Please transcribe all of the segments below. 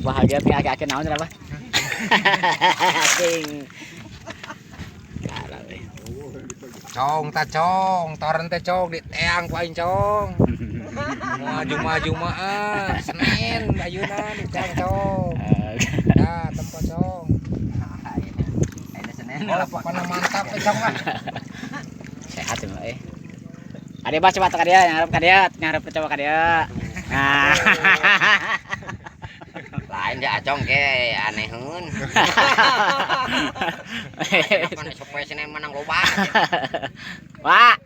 Bahagia teh aki-aki naon cenah, Bah? Cing. Kalah we. Cong ta cong, toren teh cong diteang ku aing cong. Moal Jumaah, Senin ayeuna diteang cong. Nah, tempo cong. Ayeuna Senin. Oh, pokoknya mantap teh cong lah. Sehat sih, eh. Ade Bah coba ka dia, ngarep ka dia, ngarep coba ka dia. Nah. Lain dia acong ke aneheun. Mana supaya Senin menang loba. Wah.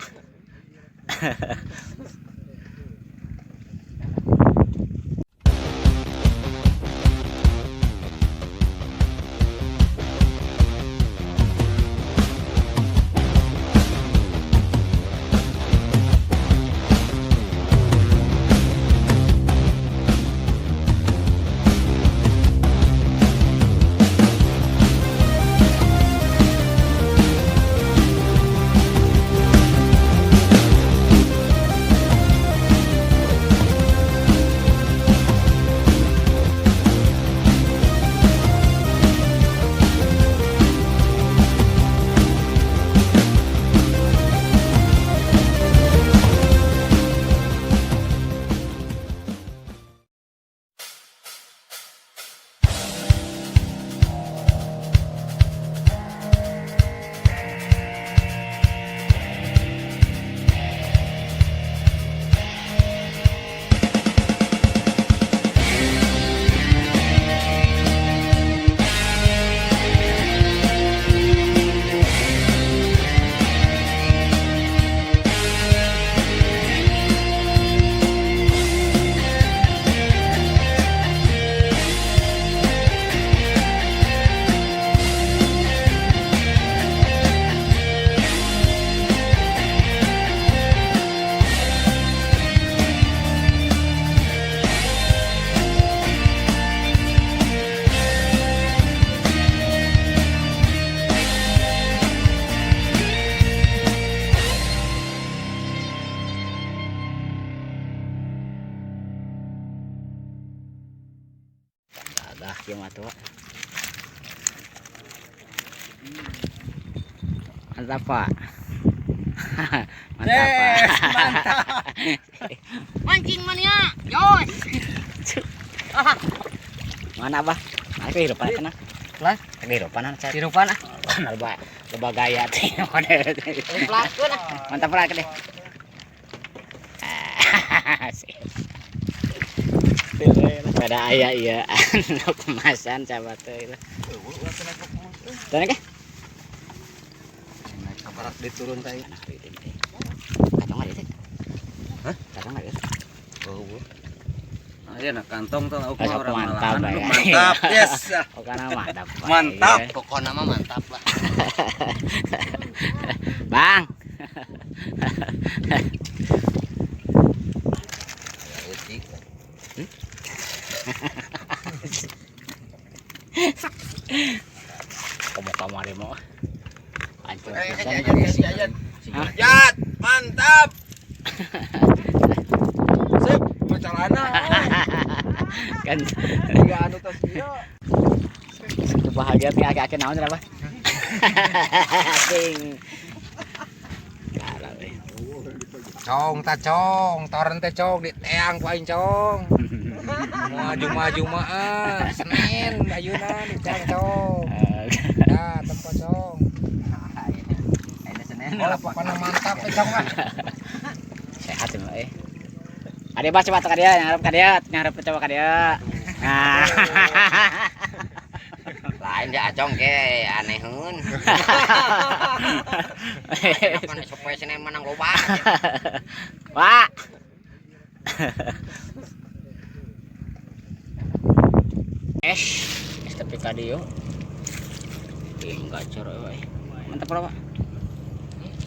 Gagah kieu mah tuh. Mantap, Pak. Mantap, Pak. Mantap. Mancing mania, jos. Mana, Bah? Mana kehidupan cenah? Lah? Kehidupan cenah. Kehidupan ah. Loba loba gaya teh. Pelakuan ah. Mantap lah deh. Pada ayah iya anu kemasan sahabat teh lah. Tanya ke? Naik kabarat diturun teh. Kacang ada teh. Hah? Kacang ada. Oh. Ah, iya nak kantong tuh aku Mantap, orang mantap, malahan. ya. Aduh, mantap. Yes. Pokoknya mantap. Pak. Mantap. Iya. Pokoknya mah mantap lah. Bang. Leutik. Kamu kamu ada mau. Hancur. Hah? Jat, mantap. Sip, celana. Kan Tiga anu tos ieu. bahagia teh aki-aki naon cenah, Bah? Cing. Kalah we. Cong ta cong, toren teh cong diteang ku aing cong. Moal Jumaah, Senin ayeuna diteang cong. Nah, tempo cong. Ayeuna Senin. Oh, pokoknya mantap teh cong lah. Sehat sih, eh. Ade Bah coba ka dia, ngarep ka dia, ngarep coba ka dia. Nah. Lain dia acong ke aneheun. Mana supaya Senin menang loba. Wah. Es, es tepi ka dieu. Ih, gacor euy. Mantap lah, Pak.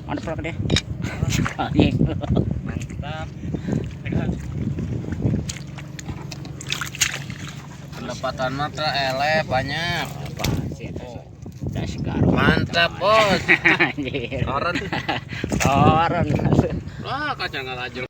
Mantap lah dia. Anjing. Mantap. Pendapatan mah teh eleh banyak. Apa sih itu? Das garu. Mantap, Bos. Anjir. Toren. Toren. Wah, kacang ngalajur.